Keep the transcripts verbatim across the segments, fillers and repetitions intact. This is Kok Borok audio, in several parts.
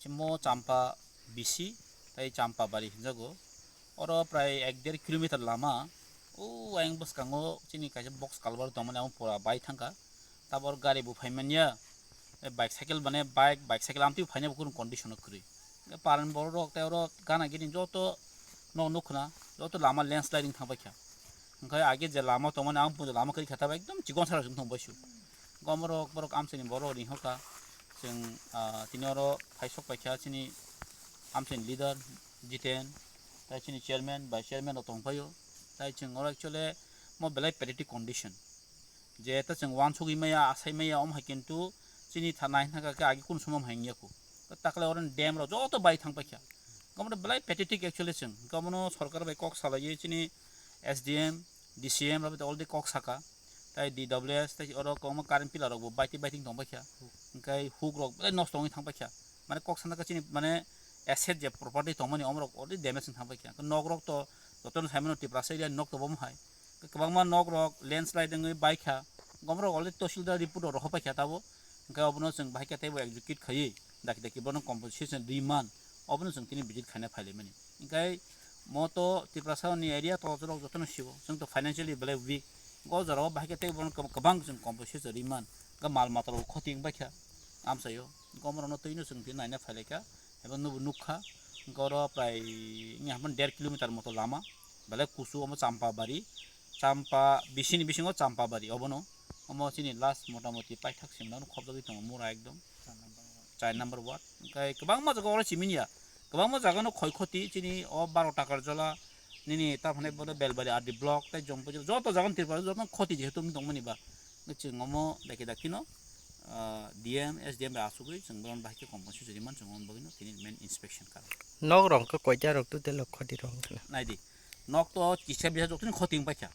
Chimo Champa bisi tei Champa bari hinjago. Oro prai ek der kilometer lama. O ayang bwskango chini kaisa box culvert tongmani, amo pura bai thangkha. Tabor gari bo phaimanya. Bike cycle mane bike, bike cycle amtwi phaina bo kunu condition o kwrwi. Paran borok rok tei oro gana gini joto no nukhna, joto lama landsliding thangbaikha. Hwnkhe age je lama tongmani ang puja lama kwrwi kha, tabo ekdom chikon sara chwng thang baisu. Gomorok borok amchaini borok ring hoka. Chwng, ah, tini oro phaisok paikha chini amchaini leader Jiten, tai chini chairman, vice chairman rok tongphaio. Tai chwng oro actually mo belai pathetic condition. Je ta chwng wansugwi maya, asai maya, om hai kintu chini tha nai thangkha khe agi kun somom hai wngya khu. Takle oro dam rok joto bai thang paikha. Gomorok belai pathetic actually chwng. Gomorok sorkar bai kok salaiwi chini S D M, D C M rok already kok saka. Tai D W S, tai oro kwbangma current pillar rok bo baiti baiti tong paikha. Hwnkhe huk rok belai nosto wngwi thang paikha. Mane kok sana khe chini mane asset je property tongmani omorok already damage wng thang paikha. Nok rok to jotono saimano Tiprasa area nok to bomo hai. Kwbangma nok rok landslide wngwi baikha. Gomorok already tahsildar report rok rohor paikha tabo. Hwnkhe obono chwng bahai khe teibo execute khaiwi daki daki bono compensation rwi man. Obono chwng tini visit khaina phailaimani. Hwnkhe mo to Tiprasa ni area to rok jotono sibo. Chwng to financially belai weak. O jorao bahai khe teibo bono kwbang chwng compensation rwi man. Hwnkhe mal mata rok khoti wng baikha. Amchaio. Gomorokno twino chwng tini naina phailaikha. Ebo nubo nukha. Hwnkhe oro prai wngya hapmani der kilometer moto lama. Belai kusu omo Champa bari. Champa bisini bisingo Champa bari obono. Omo chini last motamoti paithak simno khobjagwi tongo mura ekdom. Char number ward. Hwnkhe kwbangma jaga oro chimini ya. Kwbangma jaga no khoi khoti chini o baro takar jola nini ta phane bodo Belbari R D block tai Jompui joto jaga no Tripura joto khoti jehetu wng tongmani ba. Chwng omo daki daki no, ah, D M, S D M bai asugwi chwng bono bahai khe compensation rwi man chwng omo bagwi no tini main inspection kha. Nok rok khe koita rok total o khoti rok wngkha na? Naidi. Nok to kisa bisa joto ni khoti wng paikha.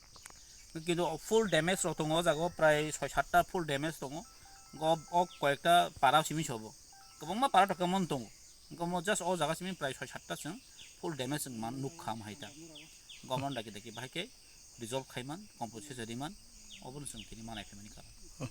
Kintu full damage rok tongo o jaga o prai soi satta full damage tongo. Go o koyekta para simi sobo. Kwbangma para to kwbangma tongo. Hwnkhe omo just o jaga simi prai soi satta chwng full damage wng man nukha omo hai ta. Gomorok daki daki bahai khe resolve khai man, compensation rwi man, obono chwng tini manai phaimani karon.